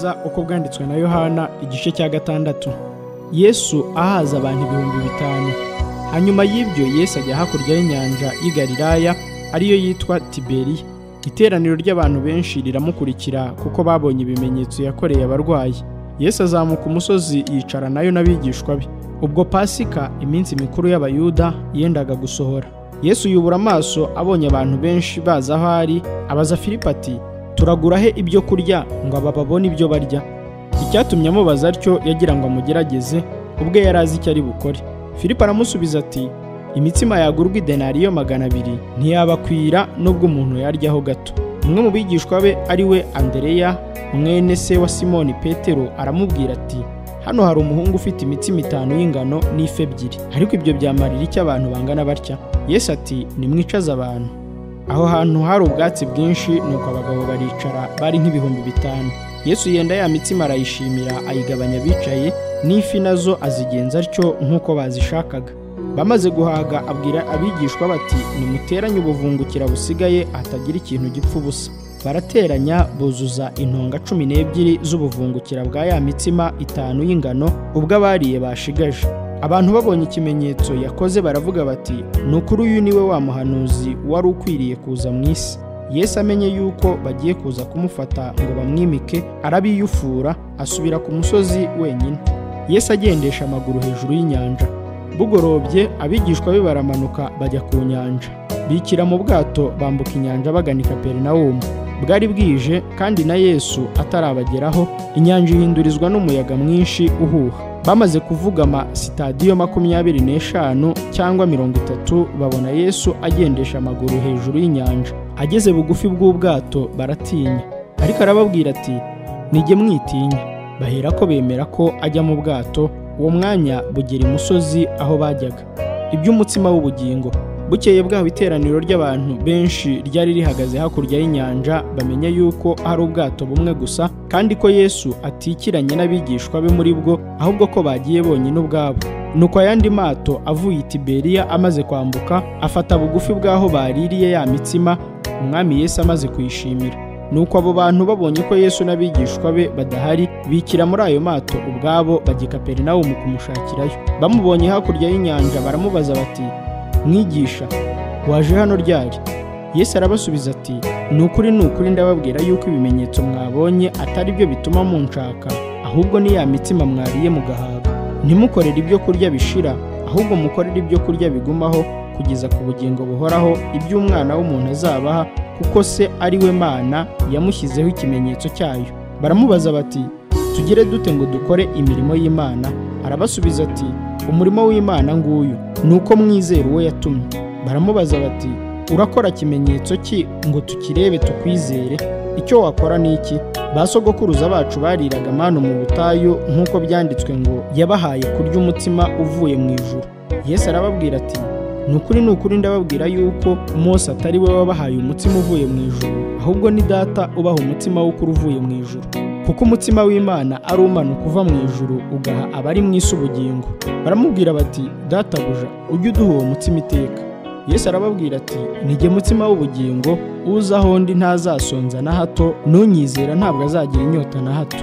bwiza uko bwanditswe na Yohana igice cya 6. Yesu ahaza abantu 5000. Hanyuma y'ibyo Yesu ajya hakurya y'inyanja y'i Galilaya ariyo yitwa Tiberiya. Iteraniro ry'abantu benshi riramukurikira kuko babonye ibimenyetso yakoreye abarwayi. Yesu azamuka umusozi yicara nayo n'abigishwa be. Ubwo Pasika, iminsi mikuru y'Abayuda, yendaga gusohora. Yesu yubura amaso abonye abantu benshi baza aho ari, abaza Filipo ati: turagura he ibyo kurya ngo aba babone ibyo barya? Icyatumye amubaza atyo yagira ngo amugerageze, ubwe yari azi icyo ari bukore. Filipo aramusubiza ati: imitsima yagurwa idenariyo 200 ntiyabakwira nubwo umuntu yaryaho gato. Umwe mu bigishwa be ari we Andereya mwene se wa Simoni Petero aramubwira ati: hano hari umuhungu ufite imitsima 5 y'ingano n'ifi 2, ariko ibyo byamarira icyo abantu bangana batya? Yesu ati: nimwicaze abantu. Aho hantu hari ubwatsi bwinshi, nuko abagabo baricara bari nk'ibihumbi 5. Yesu yenda ya mitsima arayishimira, ayigabanya bicaye, n'ifi nazo azigenza atyo nk'uko bazishakaga. Bamaze guhaga abwira abigishwa bati: nimuteranye ubuvungukira busigaye hatagira ikintu gipfa ubusa. Barateranya buzuza intonga 12 z'ubuvungukira bwa ya mitsima 5 y'ingano ubwo abariye bashigaje. Abantu babonye ikimenyetso yakoze baravuga bati: nukuri uyu niwe wa muhanuzi wari ukwiriye kuza mu isi. Yesu amenye yuko bagiye kuza kumufata ngo bamwimike, arabiyufura asubira ku musozi wenyine. Yesu agendesha amaguru hejuru y'inyanja. Bugorobye abigishwa be baramanuka bajya ku nyanja, bikira mu bwato bambuka inyanja bagana i Kaperinawumu. Bwari bwije kandi na Yesu atarabageraho, inyanja ihindurizwa n'umuyaga mwinshi uhuha. Bamaze kuvugama sitadiyo 25 cyangwa 30, babona Yesu agendesha amaguru hejuru y'inyanja. Ageze bugufi bw'ubwato baratinya, ariko arababwira ati: nijye mwitinya. Bahera ko bemera ko ajya mu bwato. Uwo mwanya bugera imusozi aho bajyaga. Iby'umutsima w'ubugingo. Bukeye bwaho iteraniro ry'abantu benshi ryari rihagaze hakurya y'inyanja, bamenya yuko hari ubwato bumwe gusa, kandi ko Yesu atikiranye n'abigishwa be muri bwo, ahubwo ko bagiye bonyine ubwabo. Nuko ayandi mato avuye i Tiberiya amaze kwambuka, afata bugufi bw'aho baririye ya mitsima, Umwami Yesu amaze kuyishimira. Nuko abo bantu babonye ko Yesu n'abigishwa be badahari, bikira muri ayo mato ubwabo bajya i Kaperinawumu kumushakirayo. Bamubonye hakurya y'inyanja baramubaza bati: mwigisha, waje hano ryari? Yesu arabasubiza ati: nukuri nukuri ndababwira yuko ibimenyetso mwabonye atari byo bituma munshaka, ahubwo ni ya mitsima mwariye mugahaga. Ntimukorere ibyo kurya bishira, ahubwo mukorere ibyo kurya bigumaho kugeza ku bugingo buhoraho, iby'Umwana w'umuntu azabaha, kuko se ari we Mana yamushyizeho ikimenyetso cyayo. Baramubaza bati: tugire dute ngo dukore imirimo y'Imana? Arabasubiza ati: umurimo w'Imana nguyu, nuko mwizera uwo yatumye. Baramubaza bati: urakora kimenyetso ki ngo tukirebe tukwizere? Icyo wakora ni iki? Ba sogokuruza bacu bariraga manu mu butayu, nk'uko byanditswe ngo yabahaye kurya umutsima uvuye mu ijuru. Yesu arababwira ati: nukuri nukuri ndababwira yuko Mose atari we wabahaye umutsima uvuye mu ijuru, ahubwo ni Data ubaha umutsima w'ukuri uvuye mu ijuru. Kuko umutsima w'Imana ari umanuka uva mu ijuru ugaha abari mu isi ubugingo. Baramubwira bati: databuja, ujye uduha uwo mutsima iteka. Yesu arababwira ati: nijye mutsima w'ubugingo, uza aho ndi ntazasonza na hato, n'unyizera ntabwo azagira inyota na hato.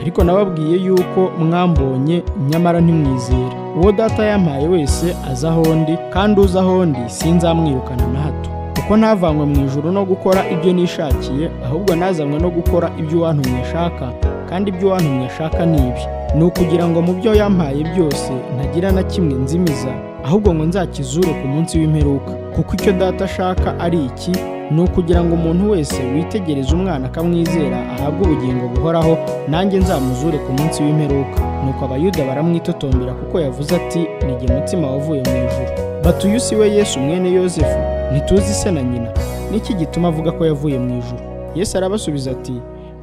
Ariko nababwiye yuko mwambonye nyamara ntimwizera. Uwo Data yampaye wese aza aho ndi, kandi uza aho ndi sinzamwirukana na hato. Kuko ntavanywe mu ijuru no gukora ibyo nishakiye, ahubwo nazanywe no gukora ibyo uwantumye ashaka, kandi ibyo uwantumye ashaka ni ibi: ni ukugira ngo mu byo yampaye byose ntagira na kimwe nzimiza, ahubwo ngo nzakizure ku munsi w'imperuka. Kuko icyo Data ashaka ari iki: ni ukugira ngo umuntu wese witegereza Umwana akamwizera ahabwe ubugingo buhoraho, nanjye nzamuzure ku munsi w'imperuka. Nuko Abayuda baramwitotombera kuko yavuze ati: nijye mutsima wavuye mu ijuru. Bati: uyu si we Yesu mwene Yosefu? Ntituzi se na nyina? Niki gituma avuga ko yavuye mu ijuru? Yesu arabasubiza ati: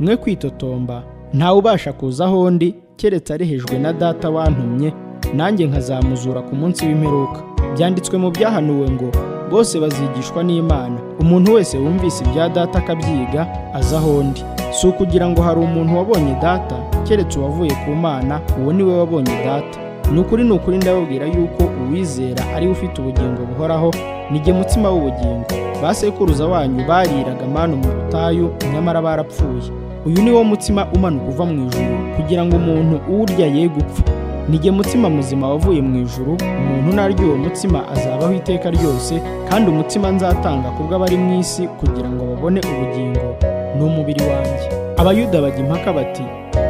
mwe kwitotomba, ntawe ubasha kuza aho ndi keretse arehejwe na Data wantumye, nanjye nkazamuzura ku munsi w'imperuka. Byanditswe mu byahanuwe ngo bose bazigishwa n'Imana. Umuntu wese wumvise ibya Data akabyiga aza aho ndi. Si ukugira ngo hari umuntu wabonye Data, keretse uwavuye ku Mana, uwo ni we wabonye Data. Nukuri nukuri ndababwira yuko uwizera ari we ufite ubugingo buhoraho, nijye mutsima w'ubugingo. Ba sekuruza wanyu bariraga manu mu butayu, nyamara barapfuye. Uyu ni wo mutsima umanuka uva mu ijuru, kugira ngo umuntu uwurya ye gupfa. Nijye mutsima muzima wavuye mu ijuru, umuntu narya uwo mutsima azabaho iteka ryose, kandi umutsima nzatanga kubw'abari mu isi kugira ngo babone ubugingo ni umubiri wanjye. Abayuda bajya impaka bati: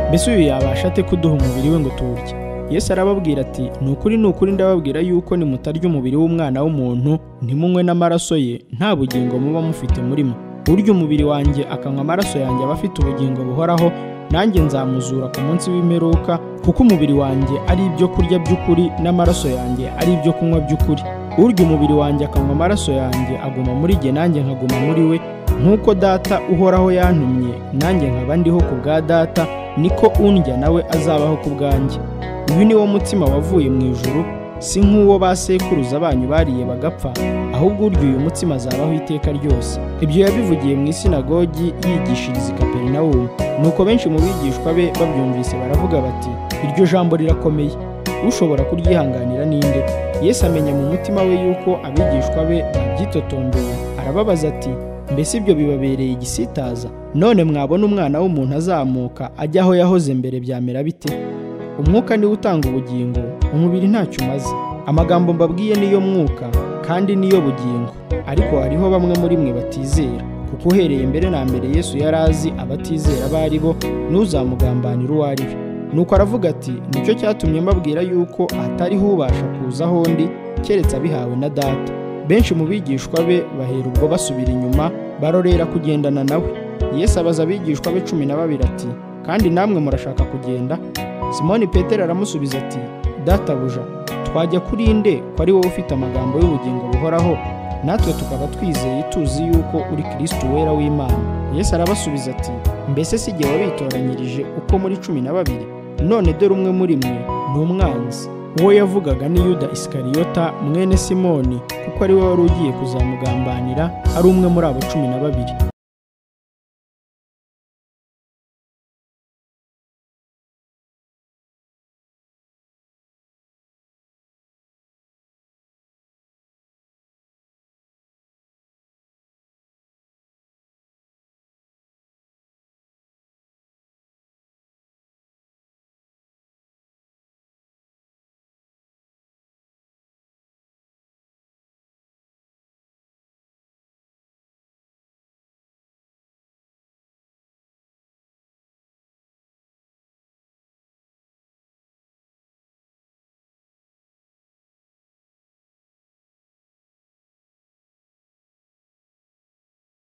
Mbese uyu yabasha ate kuduha umubiri we ngo tuwurye? Yesu arababwira ati: Ni ukuri ndababwira yuko nimutarya umubiri w'umwana w'umuntu ntimunywe n'amaraso ye, nta bugingo muba mufite muri mwe. Urya umubiri wanjye akanywa amaraso yanjye aba afite ubugingo buhoraho, nanjye nzamuzura ku munsi w'imperuka, kuko umubiri wanjye ari ibyo kurya by'ukuri n'amaraso yanjye ari ibyo kunywa by'ukuri. Urya umubiri wanjye akanywa amaraso yanjye aguma muri jye, nanjye nkaguma muri we. Nk'uko Data uhoraho yantumye, nanjye nkaba ndiho ku bwa Data, niko undya nawe azabaho ku bwanjye. Uyu ni wo mutsima wavuye mu ijuru, si nk'uwo ba sekuruza banyu bariye bagapfa, ahubwo urya uyu mutsima azabaho iteka ryose. Ibyo yabivugiye mu isinagogi yigishiriza i Kaperinawumu. Nuko benshi mu bigishwa be babyumvise baravuga bati: Iryo jambo rirakomeye, ushobora kuryihanganira ninde? Yesu amenya mu mutima we yuko abigishwa be babyitotombeye, arababaza ati: Mbese ibyo bibabereye igisitaza? None mwabona umwana w'umuntu azamuka ajya aho yahoze mbere byamera bite? Umwuka niwe utanga ubugingo, umubiri ntacyo umaze. Amagambo mbabwiye niyo mwuka kandi niyo bugingo, ariko hariho bamwe muri mwe batizera. Kuko uhereye mbere na mbere Yesu yari azi abatizera abari bo, n'uzamugambanira uwo ari we. Nuko aravuga ati: Nicyo cyatumye mbabwira yuko hatariho ubasha kuza aho ndi keretse abihawe na Data. Benshi mu bigishwa be bahera ubwo basubira inyuma, barorera kugendana nawe. Yesu abaza abigishwa be 12 ati: Kandi namwe murashaka kugenda? Simoni Petero aramusubiza ati: Databuja, twajya kuri nde ko ari wowe ufite amagambo y'ubugingo buhoraho, natwe tukaba twizeye tuzi yuko uri Kristo wera w'Imana? Yesu arabasubiza ati: Mbese si jye wabitoranyirije uko muri 12? None dore umwe muri mwe ni umwanzi. Uwo yavugaga ni Yuda Isikariyota mwene Simoni, kuko ari we wari ugiye kuzamugambanira, ari umwe muri abo 12.